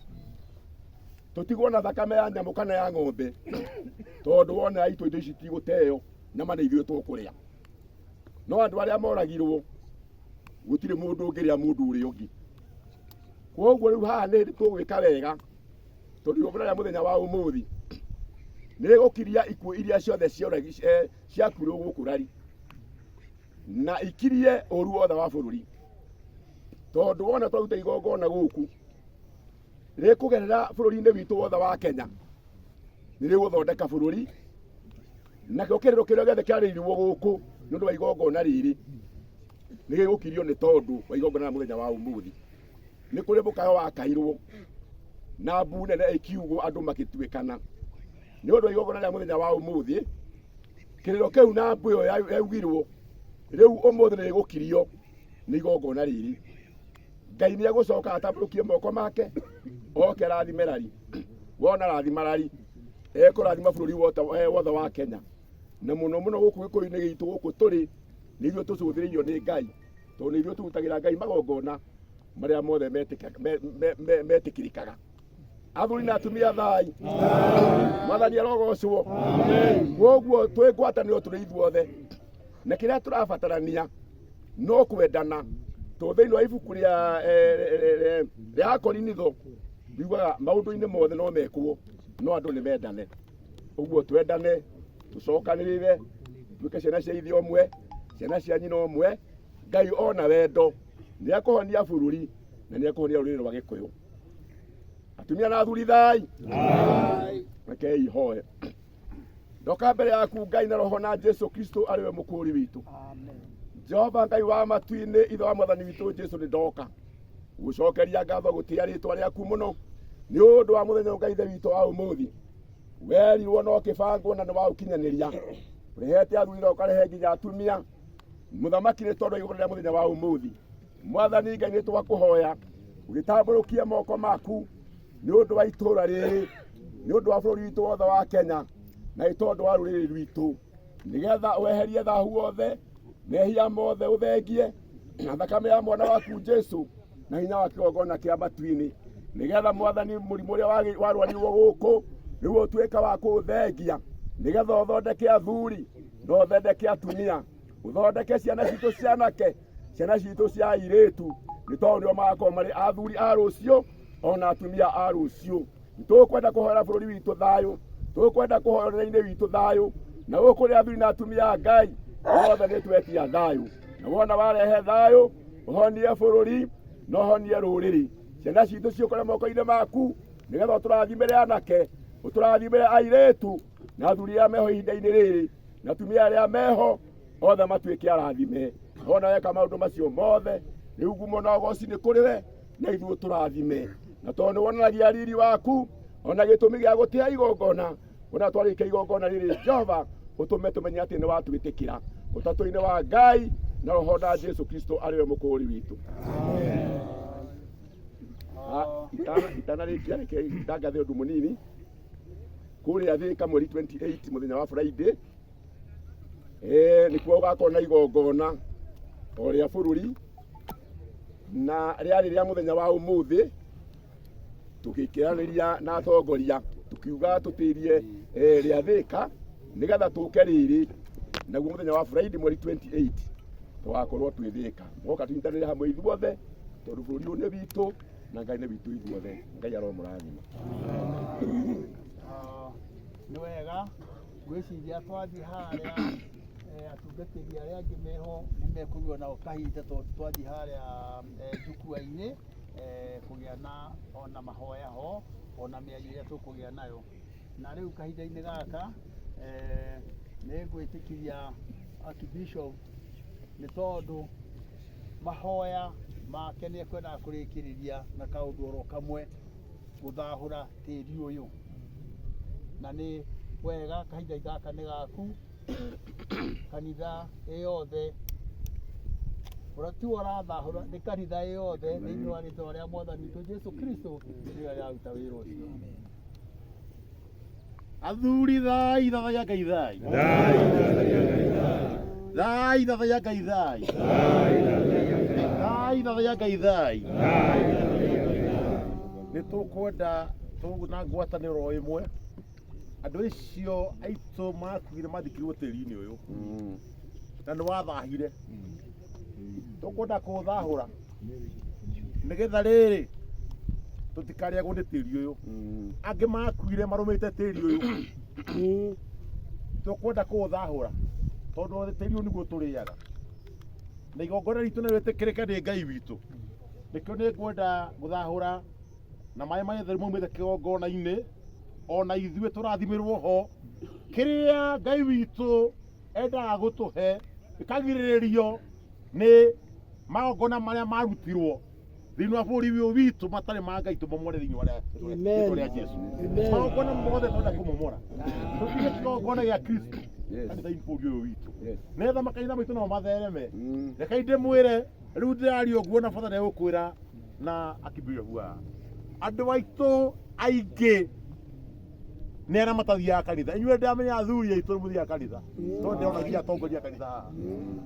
tũtigwo na thakame ya nyamũ kana ya ng'ombe, tondũ wona yaitwo indo ici tigũteo, nyama nĩ ithuĩ tũkũrĩa. No andũ arĩa moragirwo gũtirĩ mũndũ ũngĩrĩa mũndũ ũrĩa ũngĩ. Koguo rĩu haha nĩ tũgwĩka wega tondũ igongona rĩa mũthenya wa ũmũthĩ nĩ rĩgũkiria ikuũ iria ciothe ciakuirwo gũkũ rari na ikirie ũru wothe wa bũrũri, tondũ wona twaruta igongona gũkũ rĩkũgerera bũrũri-inĩ witũ wothe wa Kenya, nĩ rĩgũthondeka bũrũri nakĩo kĩrĩro kĩrĩa gĩothe kĩarĩirwo gũkũ nĩ ũndũ wa igongona rĩrĩ nĩ gĩgũkirio nĩ tondũ wa igongona rĩa mũthenya wa ũmũthĩ. Nĩ kũrĩ mũkayo wakairwo na mbu nene ĩkiugwo andũ magĩtuĩkana nĩ ũndũ wa igongona rĩa mũthenya wa ũmũthĩ. Kĩrĩro kĩu na mbu ĩyo yaugirwo rĩu ũmũthĩ nĩ gĩgũkirio nĩ igongona rĩrĩ. Ngai nĩ egũcoka atambũrũkie moko make oke arathime rari. Wona arathima rari ekũrathima bũrũri wothe wa Kenya na mũno mũno gũkũ gĩkũyũ-inĩ gitũ gũkũ tũrĩ nĩ ithuĩ tũcũthĩrĩirio nĩ Ngai tondũ nĩ ithuĩ tũrutagĩra Ngai magongona marĩa mothe metĩkĩrĩkaga. Athuri na atumia thai. Mwathani arogocwo. Koguo twĩ ngwatanĩro tũrĩ ithuothe na kĩrĩa tũrabatarania no kwendana tondũ thĩinĩ wa ibuku rĩa Akorinitho riugaga maũndũ-inĩ mothe no mekwo no andũ nĩ mendane. Ũguo twendane, tũcokanĩrĩre, tuĩke ciana cia ithe ũmwe, ciana cia nyina ũmwe. Ngai ona wendo nĩ ekũhonia bũrũri na nĩ ekũhonia rũrĩrĩ rwa Gĩkũyũ. Atumia na athuri thai. Rekei hoe. Ndoka mbere yaku Ngai na roho na Jesu Kristo arĩ we mũkũũri witũ. Jehova Ngai wa matu-inĩ, ithe wa mwathani witũ Jesu, nĩ ndoka gũcokeria ngatho gũtĩa rĩtwa rĩaku mũno nĩ ũndũ wa mũthenya ũyũ Ngai ithe witũ wa ũmũthĩ. Werirwo no kĩbangwo na nĩ waũkinyanĩria. Ũrehete athuri na ũkarehe nginya atumia. Mũthamaki nĩ tondũ igũrũ rĩa mũthenya wa ũmũthĩ. Mwathani Ngai nĩ twakũhoya ũgĩtambũrũkie moko maku nĩ ũndũ wa itũũra rĩrĩ, nĩ ũndũ wa bũrũri witũ wothe wa Kenya, na nĩ tondũ wa rũrĩrĩ rwitũ, nĩgetha weherie thahu wothe, mehia mothe ũthengie na thakame ya mwana waku Jesu na hinya wa kĩgongona kĩa matu-inĩ, nĩgetha Mwathani mũrimũ ũrĩa warwarirwo gũkũ rĩu ũtuĩke wa kũũthengia, nĩgetha ũthondeke athuri na ũthondeke atumia, ũthondeke ciana citũ cianake. Ciana citũ cia airĩtu nĩ tondũ nĩo magakorwo marĩ athuri a rũciũ ona atumia a rũciũ. Nĩtũkwenda kũhoera bũrũri witũ thayũ, tũkwenda kũhoera ũnene-inĩ witũ thayũ, na gũkũ nĩ athuri na atumia a Ngai othe nĩ twetia thayũ. Na wona warehe thayũ, ũhonie bũrũri na ũhonie rũrĩrĩ. Ciana citũ ciũkore moko-inĩ maku nĩgetha ũtũrathimĩre anake, ũtũrathimĩre airĩtu na athuri arĩa meho ihinda-inĩ rĩrĩ na atumia arĩa meho othe matuĩke arathime. Wona weka maũndũ macio mothe, rĩu ngumo na ũgoci nĩ kũrĩ we na ithuĩ ũtũrathime. Na tondũ nĩ wonanagia riri waku ona gĩtũmi gĩa gũtĩa igongona, ona twarĩkia igongona rĩrĩ Jehova ũtũme tũmenye atĩ nĩ watwĩtĩkĩra ũtatũ-inĩ wa Ngai na roho na Jesu Kristo arĩ we mũkũũri witũ. Itanarĩkia reke ndangathe ũndũ mũnini kũrĩa Thĩka mweri 28 mũthenya wa Friday nĩkuo gũgakorwo na igongona o rĩa bũrũri na rĩarĩ rĩa mũthenya wa ũmũthĩ tũgĩkĩranĩria na atongoria tukiuga tũtĩrie rĩa Thĩka nĩgetha tũke rĩrĩ naguo mũthenya wa Friday mweri 28 tũgakorwo twĩ Thĩka moka tũnyitanĩre hamwe ithuothe tondũ bũrũri ũyũ nĩ witũ na Ngai nĩ witũ ithuothe. Ngai aromũrathima. Nĩ wega ngwĩciria twathiĩ harĩa atungatĩri arĩa angĩ meho nĩ mekũgĩa nao kahinda tondũ twathiĩ harĩa njukua-inĩ kũgĩa na ona mahoya ho ona mĩario ĩrĩa tũkũgĩa nayo. Na rĩu kahinda-inĩ gaka nĩ ngwĩtĩkĩria Archbishop nĩ tondũ mahoya make nĩ ekwendaga kũrĩkĩrĩria na kaũndũ oro kamwe, gũthahũra tĩri ũyũ. Na nĩ wega kahinda gaka nĩ gaku, kanitha ĩyothe, ũrĩa tiwe ũrathahũra nĩ kanitha ĩyothe thĩinĩ wa rĩtwa rĩa mwathani witũ Jesu Kristo nĩyo ĩraruta wĩra ũcio. Athuri thai thathaiya Ngai thai. Thai thathaiya Ngai thai. Thai thathaiya Ngai thai. Nĩ tũkwenda na ngwatanĩro ĩmwe andũ acio aitũ makuire mathikirwo tĩri-inĩ ũyũ na nĩ wathahire tũkwenda kũũthahũra nĩgetha rĩrĩ tũtikarĩagwo nĩ tĩri ũyũ angĩ makuire marũmĩte tĩri ũyũ tũkwenda kũũthahũra tondũ tĩri ũyũ nĩguo tũrĩaga na igongona ritũ nĩ rĩtĩkĩrĩke nĩ Ngai witũ nĩkĩo nĩ ngwenda gũthahũra na maĩ matheru maumĩte kĩgongona-inĩ ona ithuĩ tũrathimĩrwo ho kĩrĩa Ngai witũ endaga gũtũhe gĩkagirĩrĩrio nĩ magongona marĩa marutirwo thĩinĩ wa bũrũri ũyũ witũ matarĩ ma Ngai tũmomore thĩinĩ wa rĩtwa rĩa Jesu. Magongona mothe twenda kũmomora tũtige kĩgongona gĩa Kristo kanitha-inĩ bũrũri ũyũ witũ nĩgetha makanitha maitũ namo mathereme. Rekei ndĩmwĩre rĩu ndĩraria ũguo na bata nĩegũkwĩra na akĩmbĩrĩria haha andũ aitũ aingĩ nĩ arĩa matathiaga kanitha. Inyuĩ ndamenya athuri aitũ nĩ mũthiaga kanitha tondũ ndĩrona nginya atongoria a kanitha haha,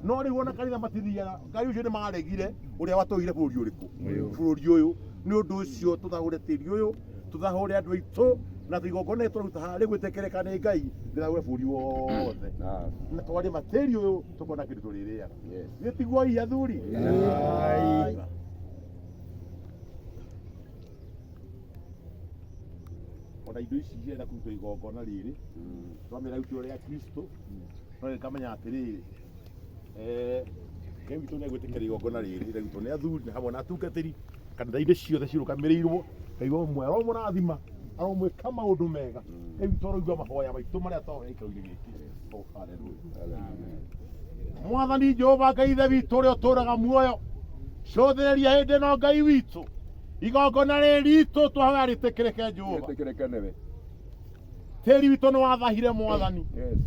no rĩu ona kanitha matithiaga. Ngai ũcio nĩ maregire ũrĩa watũire bũrũri ũrĩkũ bũrũri ũyũ. Nĩ ũndũ ũcio tũthahũre tĩri ũyũ, tũthahũre andũ aitũ na igongona rĩrĩ tũraruta haha rĩgwĩtĩkĩrĩka nĩ Ngai rĩthahũre bũrũri wothe na twarĩma tĩri ũyũ tũkona kĩndũ tũrĩrĩaga. Githĩ tiguo ii athuri? Ona indo ici irenda kũrutwo igongona rĩrĩ twamĩra rutwo rĩa Kristo no nĩkamenya atĩrĩrĩ Ngai witũ nĩegwĩtĩkĩra igongona rĩrĩ rĩrutwo nĩ athuri na hamwe na atungatĩri kanitha-inĩ ciothe cirũgamĩrĩirwo. Ngai wa ũmwe aromũrathima, aromwĩka maũndũ mega. Ngai witũ aroigua mahoya maitũ marĩa twahoya gĩikaro-inĩ gĩkĩ. Oh, hallelujah. Mwathani Jehova Ngai Ithe witũ ũrĩa ũtũũraga muoyo, cũthĩrĩria hĩndĩ ĩno Ngai witũ igongona rĩrĩ ritũ twahoya rĩtĩkĩrĩke Jehova. Rĩtĩkĩrĩke nĩwe. Tĩri witũ nĩ wathahire Mwathani. Yes.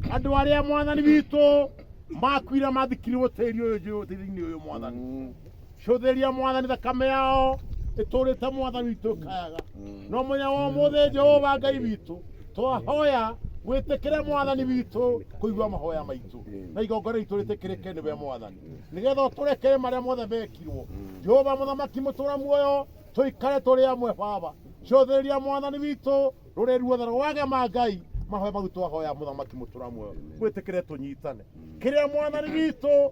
Andũ arĩa Mwathani witũ makuire mathikirwo tĩri ũyũ tĩri-inĩ ũyũ Mwathani. Cũthĩria Mwathani thakame yao ĩtũrĩte Mwathani witũ ĩkayaga. No mũthenya wa ũmũthĩ Jehova Ngai witũ twahoya wĩtĩkĩre Mwathani witũ kũigua mahoya maitũ na igongona ritũ rĩtĩkĩrĩke nĩwe Mwathani nĩgetha ũtũrekere marĩa mothe mekirwo. Jehova Mũthamaki mũtũra muoyo tũikare tũrĩ amwe Baba. Cũthĩrĩria Mwathani witũ rũrĩ ruothe rwagema Ngai mahoya mau twahoya Mũthamaki mũtũra muoyo wĩtĩkĩre tũnyitane kĩrĩa Mwathani witũ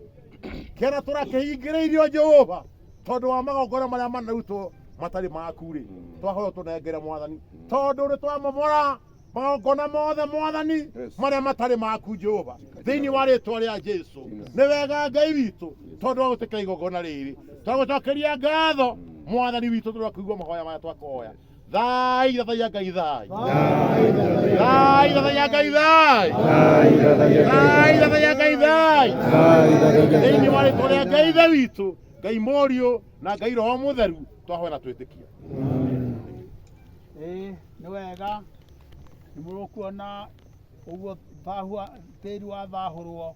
Kĩrĩa tũrakĩhingĩrĩirio Jehova tondũ wa magongona marĩa manarutwo matarĩ maku rĩ, twahoya ũtũnengere Mwathani, tondũ nĩ twamomora magongona mothe Mwathani marĩa matarĩ maku Jehova, thĩinĩ wa rĩtwa rĩa Jesu. Nĩ wega Ngai witũ tondũ wa gwĩtĩkĩra igongona rĩrĩ, twagũcokeria ngatho Mwathani witũ tondũ wa kũigua mahoya maya twakũhoya. Thai thathaiya Ngai thai, thai thathaiya Ngai thai, thai thathaiya Ngai thai, thĩinĩ wa rĩtwa rĩa Ngai Ithe witũ, Ngai Mũriũ na Ngai Roho Mũtheru, twahoya na twĩtĩkia. Ĩĩ nĩ wega, nĩ mũrũkuona ũguo thahu tĩri wathahũrwo,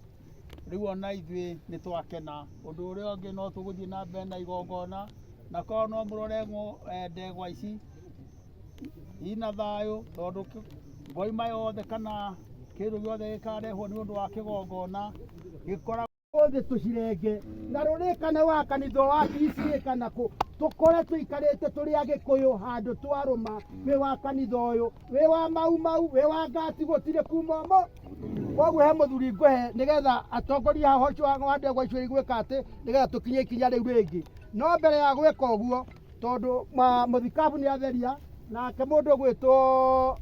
rĩu ona ithuĩ nĩ twakena. Ũndũ ũrĩa ũngĩ no tũgũthiĩ na mbere na igongona, na korwo no mũrore ndegwa ici ina thayũ, tondũ ngoima yothe kana kĩndũ gĩothe gĩkarehwo nĩ ũndũ wa kĩgongona gĩkoragwo othe tũcirenge na rũrĩ kana wa kanitha wa PCA kana kũ tũkore tũikarĩte tũrĩ Agĩkũyũ handũ twarũma, wĩ wa kanitha ũyũ, wĩ wa Mau Mau, wĩ wa Ngati, gũtirĩ kuma ũmũ. Koguo he mũthuri ngũhe nĩgetha atongorie haha ũcio wa ndegwa icio igwĩka atĩ nĩgetha tũkinye ikinya rĩu rĩngĩ. No mbere ya gwĩka ũguo, tondũ mũthikabu nĩ atheria, nake mũndũ ũgwĩtwo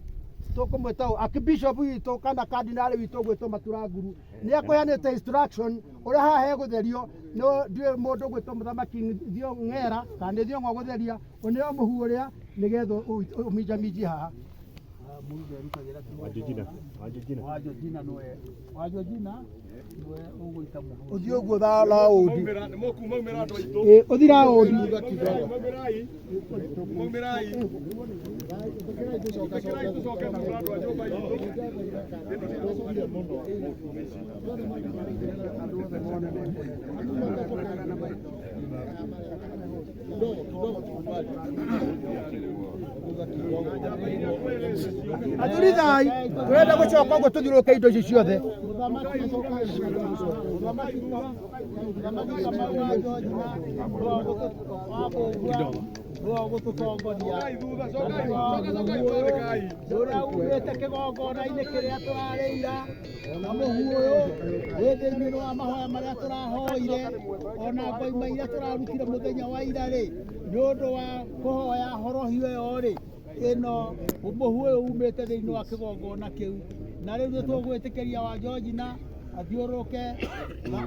tũkũmwĩta ũ archbishop witũ kana cardinal witũ ũgwĩtwo Maturanguru nĩ akũheanĩte instruction ũrĩa haha hegũtherio. No ndiũĩ mũndũ ũgwĩtwo mũthamaki Thio Ng'era kana nĩ Thiong'o gũtheria, ũneo mũhu ũrĩa nĩgetha ũminjaminjie haha. Wanjojina nĩwe, Wanjojina nĩwe ũgũita mũhu. Ũthiĩ ũguo raũndi, ũthiĩ raũndi. Athuri thai, turenda gũcoka ũguo tũthiũrũrũke indo ici ciothe. Mũthamaki Kamau wa Georgina nĩwe ũgũtũtongoria ũrĩa umĩte kĩgongona-inĩ kĩrĩa tũrarĩira, na mũhu ũyũ wĩ thĩinĩ wa mahoya marĩa tũrahoire, ona ngoima iria tũrarutire mũthenya wa ira rĩ, nĩ ũndũ wa kũhoya horohio ĩyo rĩ, ĩno mũhu ũyũ umĩte thĩinĩ wa kĩgongona kĩu. Na rĩu nĩ tũgwĩtĩkĩria wa Georgina athiũrũrũke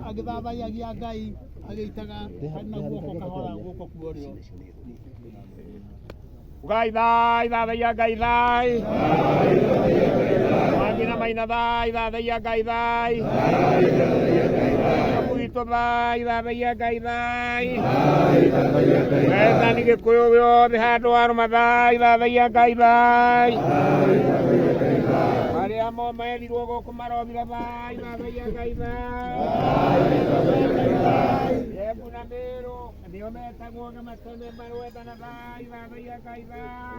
agĩthathaiyagia Ngai agĩitaga na guoko kahora guoko kwa ũrĩo. Ngai thai, thathaiya Ngai thai. Mangina maina thai, thathaiya Ngai thai. Witũ thai, thathaiya Ngai thai. Wethani Gĩkũyũ gĩothe handũ warũma thai, thathaiya Ngai thai. Arĩa momerirwo gũkũ maromire thai, thathaiya Ngai thai. Embu na Mĩrũ nĩo metagwo matene marwendana thai, thathaiya Ngai thai.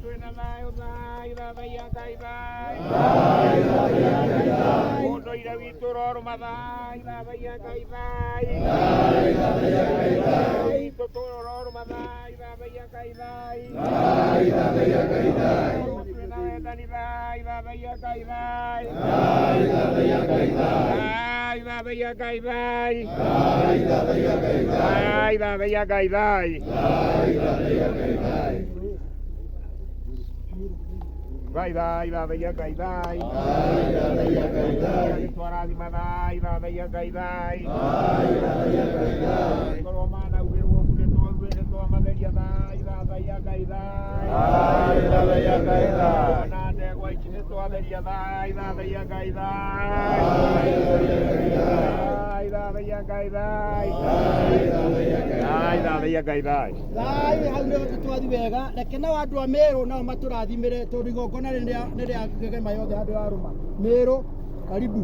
Twĩna thayũ thai, thathaiya Ngai thai. Ũndũire witũ ũrorũma thai, thathaiya Ngai thai. Witũ tũrorũma thai, thathaiya Ngai thai. Twĩna wendani thai, thathaiya Ngai thai. Thai, thathaiya Ngai thai. Thai, thathaiya Ngai thai. Ngai thai, thathaiya Ngai thai. Twarathima thai, thathaiya Ngai thai. Korwo manaugĩrwo nĩ twamatheria thai, thathaiya Ngai thai. Ona ndegwa ici nĩ twatheria thai, thathaiya Ngai thai. Thai, thathaiya Ngai thai. Thai, thathaiya Ngai thai. Thai hau nĩ twathi wega, reke nao andũ a Mĩrũ nao matũrathimĩre tondũ igongona nĩ rĩa kĩgema yothe handũ yarũma. Mĩrũ, karibu.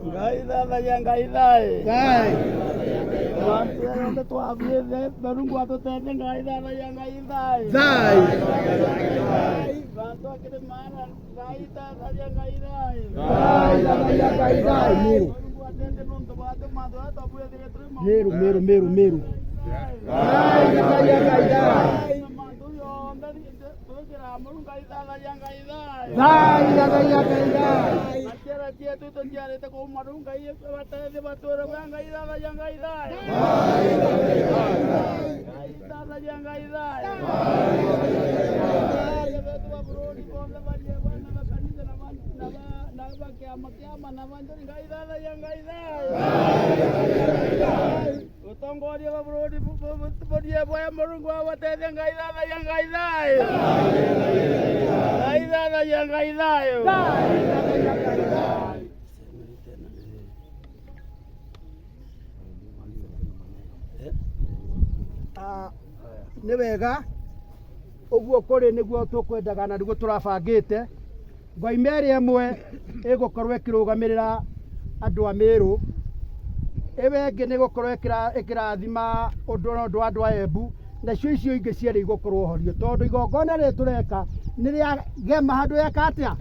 Ngai thathaiya Ngai thai. Thai. Bantu othe twathiĩte Mũrungu atũteithie Ngai thathaiya Ngai thai. Thai. Bantu a Kĩrĩmara Ngai thathaiya Ngai thai. Thai, thathaiya Ngai thai. Mĩrũ. Mũrungu ateithie nũndũ wa tũmatũ ũrĩa twabwĩthire tũrĩ Mĩrũ, Mĩrũ, Mĩrũ, Mĩrũ. Thai, thathaiya Ngai thai. Mandu yothe tũrĩ Thai thathaiya Ngai thai. Ciana cietu tũciarĩte kuma rĩu Ngai bateithie batũre bwa Ngai thathaiya Ngai thai. Ngai thathaiya Ngai thai. Betu ba bũrũri bothe barie bwana ba kanitha na na ba kĩama kĩama na banjori Ngai thathaiya Ngai thai. Utongoria wa bũrũri borie bwa Mũrungu abateithie Ngai thathaiya Ngai thai. Ngai thathaiya Ngai thayũ. Nĩ wega ũguo kũrĩ nĩguo tũkwendaga na nĩguo tũrabangĩte. Ngoima ĩrĩa ĩmwe ĩgũkorwo ĩkĩrũgamĩrĩra andũ a Mĩrũ, ĩyo ĩngĩ nĩ ĩgũkorwo ĩkĩrathima ũndũ na ũndũ wa andũ a Embu, nacio icio ingĩ cierĩ igũkorwo horio, tondũ igongona rĩrĩ tũreka nĩ rĩa gema handũ yeka atĩa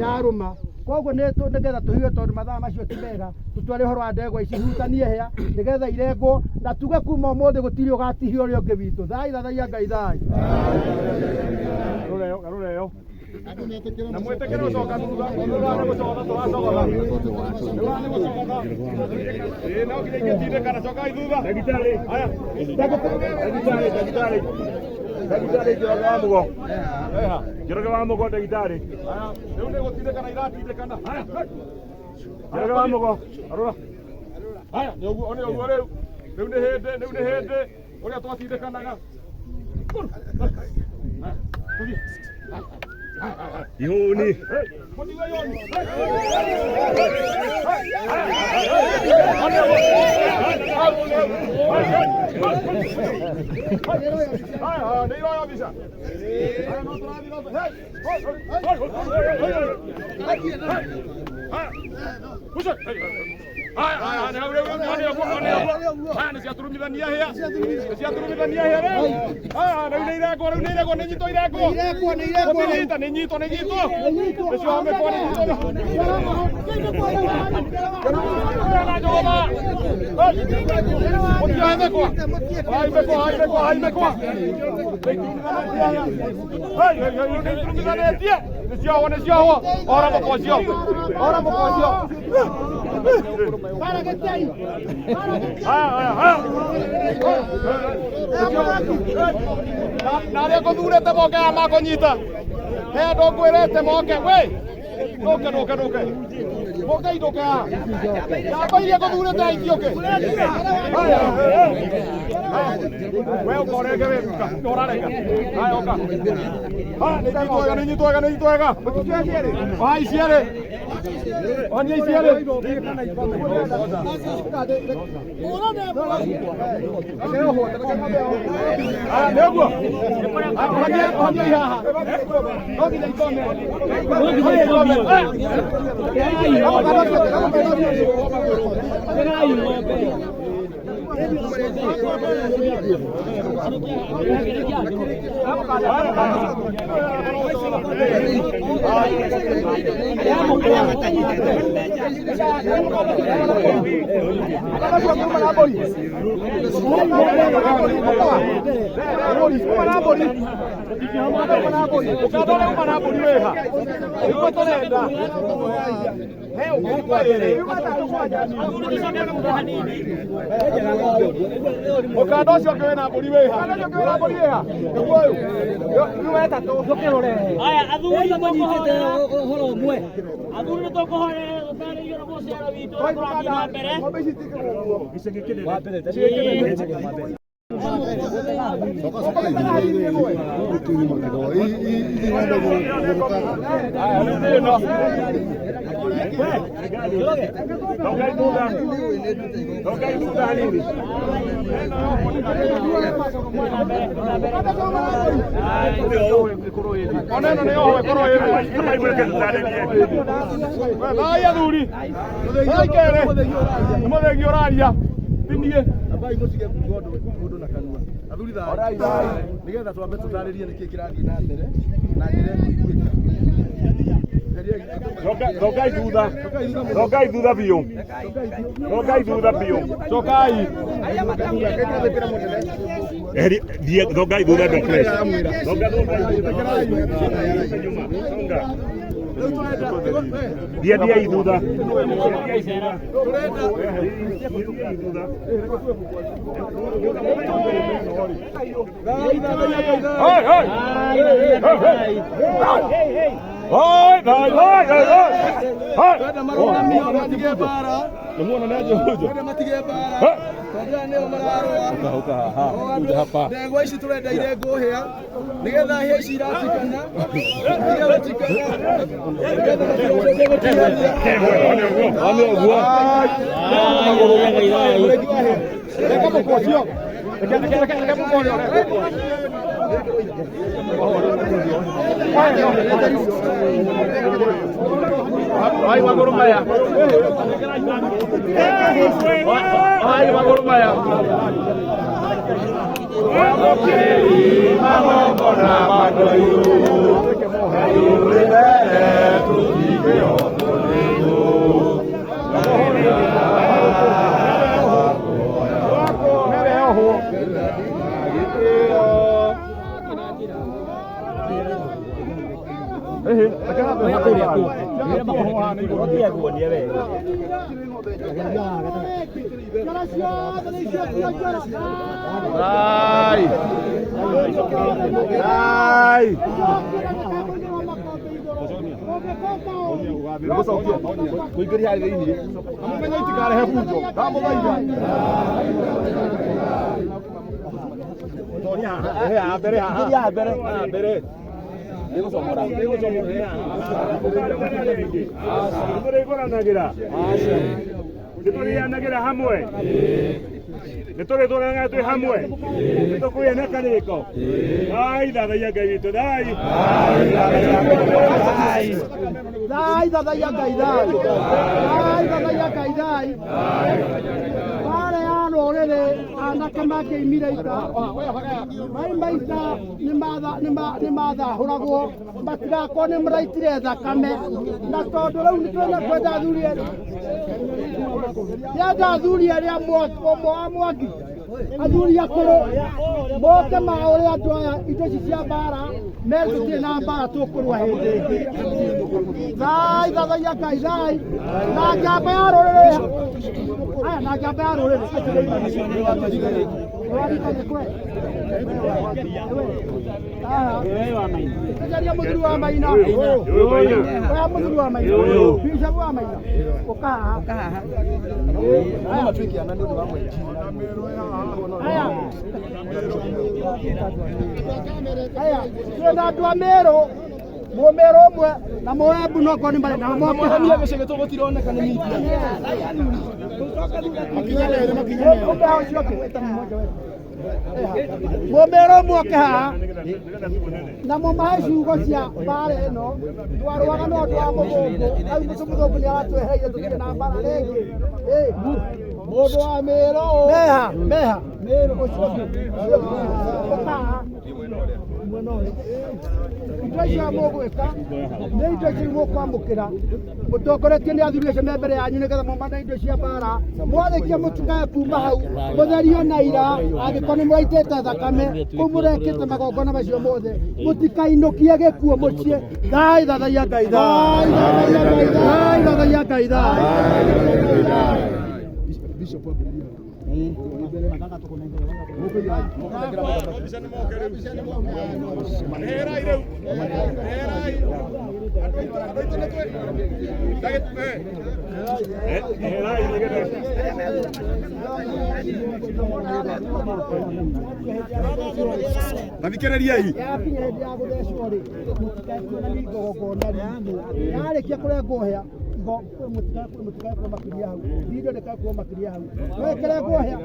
yarũma. Koguo nĩgetha tũhiũhe, tondũ mathaa macio ti mega, tũtware ũhoro wa ndegwa ici hutanie hĩa nĩgetha irengwo, na tuge kuma ũmũthĩ gũtirĩ ũgatihia ũrĩa ũngĩ witũ. Thai thathaiya Ngai thai. Garũreo na mwĩtĩkĩre gũcoka thutha, thutha nĩ gũcogotha tũracogotha, thutha nĩ gũcogotha. Ĩĩ no nginya ingĩtindĩkana, cokai thutha. Ndagĩtarĩ, haya, ndagĩtarĩ, ndagĩtarĩ, ndagĩtarĩ Njoroge wa Mũgo, Njoroge wa Mũgo, ndagĩtarĩ. Haya, rĩu nĩ gũtindĩkana iratindĩkana. Haya, Njoroge wa Mũgo, arũra. Haya, nĩ ũguo, nĩ ũguo rĩu, rĩu nĩ hĩndĩ, rĩu nĩ hĩndĩ ũrĩa twatindĩkanaga. Ihũni. Nĩciaturumithania hĩa, nĩciaturumithania hĩa rĩu. Rĩu nĩ irengwo, rĩu nĩ irengwo, nĩ nyitwo irengwo. Irekwo nĩ irekwo. Gũtinyita, nĩ nyitwo, nĩ nyitwo. Nĩcio mĩkwa, nĩ nyitwo. Mũtiohe mĩkwa. Hai mĩkwa, hai mĩkwa, hai mĩkwa. Nĩ iturumithanĩtie. Nĩ ciohwo, nĩ ciohwo. Ora mũkwa ũcio. Ora mũkwa ũcio. Haya, haya, haya. Na arĩa ngũthurĩte moke aya makũnyita. He andũ ngwĩrĩte moke. Wĩ! Ndũke, ndũke, ndũke. Mũke indũke haha. Njamba iria ngũthurĩte aithiũke. Haya. We ũka ũrenge wĩ guka. Ũrarenga. Haya ũka. Haya, nĩ nyitwo wega, nĩ nyitwo wega, nĩ nyitwo wega. Ohai cierĩ. Ohania cierĩ. Haya, nĩ ũguo. Ohania, ohania haha. No nginya ikome. No nginya ikome. Ũkandore uma na mbũri wĩha nĩguo tũrenda. Mũkanda ũcio ũngĩ wĩna mbũri wĩha nĩguo ũyũ. Aya, athuri nĩtũkũhoya ũhoro ũmwe. Athuri nĩtũkũhoya tũtarĩrio na mũciaro witũ ũrĩa tũrathiĩ na mbere. Ona ĩno nĩ yohwo ĩkorwo ĩ thai athuri thai kerĩ nĩ mũthĩgi ũraria ti niĩ. Ambai mũtige kuga ũndũ mũndũ na kanua. Athuri thai. Nĩgetha twambe tũtarĩrie nĩkĩ kĩrathiĩ na mbere na njĩra ĩkũiguĩka. Cokai thutha. Cokai thutha biũ. Cokai thutha biũ. Cokai. Eheri thiĩ thongai thutha andũ a fresh. Thonga thongai thutha. Nyuma. Songa. Thiĩ thiĩi thutha. Thiĩi thutha. Thiĩi thutha. Hoi, hoi. Hoi, hoi. Hoi, hoi, hoi, hoi. Hoi. Matige mbara. Nĩmuona nĩ anjũnjũ. Twende matige mbara. Tondũ aya nĩo mararũa. Ũka ũka haha. Kuja hapa. Ndegwa ici tũrenda irengwo hĩa nĩgetha hĩa ici iratikana itige gũtikana nĩgetha matigacoke gũtihania. Wane ũguo. Mũrengi wa hĩa. Reka mũkwa ũcio. Reke reke reke reke mũkwa ũrĩa. Ai magũrũ maya. Ai magũrũ maya. Njara ciothe nĩ icio njara. Ai. Ai. Nĩgũcokia kũingĩria harĩ thĩiniĩ. Mũmenye itikarehe bunjo. Ndamũthaitha. Toria haha. Ehe haha mbere haha. Ingĩria haha mbere. Haha mbere. Nĩgũcomora. Nĩgũcomora. Nĩtũrĩgũranagĩra. Nĩtũrĩanagĩra hamwe. Nĩtũrĩtũranaga twĩ hamwe. Nĩtũkũgĩa na karĩko. Thai thathaiya Ngai witũ thai. Thai thathaiya Ngai thai. Thai thathaiya Ngai thai. Mbara ya rũrĩrĩ anake mangĩimire ita maima ita nĩ mathahũragwo matigakorwo nĩ maraitire thakame na tondũ rĩu nĩ twĩna kwenda athuri erĩ ndĩrenda athuri arĩa a Mwangi athuri akũrũ moke maũre andũ aya indo ici cia mbara mere tũtirĩ na mbara tũkũrũa hĩndĩ ĩngĩ. Thai thathaiya Ngai thai na njamba ya rũrĩrĩ aya na njamba ya rũrĩrĩ Caria mũthuri wa Maina. Oya mũthuri wa Maina. Bishop wa Maina. Ũka haha. Aya. Aya, twĩna andũ a Meru, Mũmeru ũmwe na Mũembu no korwo nĩ marĩ na moke haha. Gĩcegĩ tũgũtironeka nĩ media. Mũmeru ũmwe oke haha na mũmahe ciugo cia mbara ĩno twarũaga na ũndũ wa mũthũngũ rĩu mũthũngũ nĩ aratwehereire tũtirĩ na mbara rĩngĩ. Mũndũ wa Meru. Meha meha Meru ũcio ũngĩ ũka haha mwena ũyũ. Indo icio mũgwĩka nĩ indo ici mũkwamũkĩra mũtongoretie nĩ athuri acio me mbere yanyu nĩgetha mumane indo cia mbara mwarĩkia mũtikae kuma hau mũtherio na ira angĩkorwo nĩ mũraitĩte thakame kũu mũrekĩte magongona macio mothe mũtikainũkie gĩkuũ mũciĩ. Thai thathaiya Ngai thai thai thathaiya Ngai thai. Tathikĩrĩriai. Yakinya hĩndĩ ya gũthecwo rĩ mũtikae kuonania igongona ritũ yarĩkia kũrengwo hĩa Gatho mũtikae kuo makĩria hau video ndĩkae kuo makĩria hau wekere nguohĩa.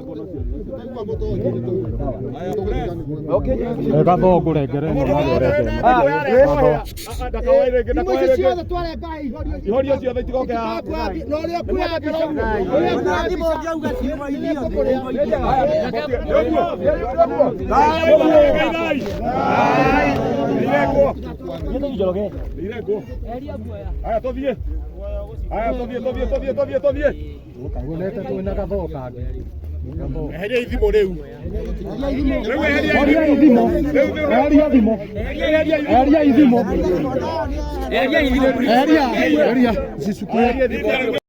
Gatho ngũrengere ĩno Thimũ ici ciothe twarenga ihorio. Ihorio ciothe itigoke haha. Na ũrĩa kuoya mbica, ũrĩa kuoya mbica Haya tũthiĩ. Haya tũthiĩ tũthiĩ tũthiĩ tũthiĩ tũthiĩ. Ũkagunete twĩna gatho kangĩ. Eheria ithimo rĩu. Rĩu eheria Eheria ithimo. Eheria ithimo. Eheria ithimo. Eheria. Eheria. Cicukue.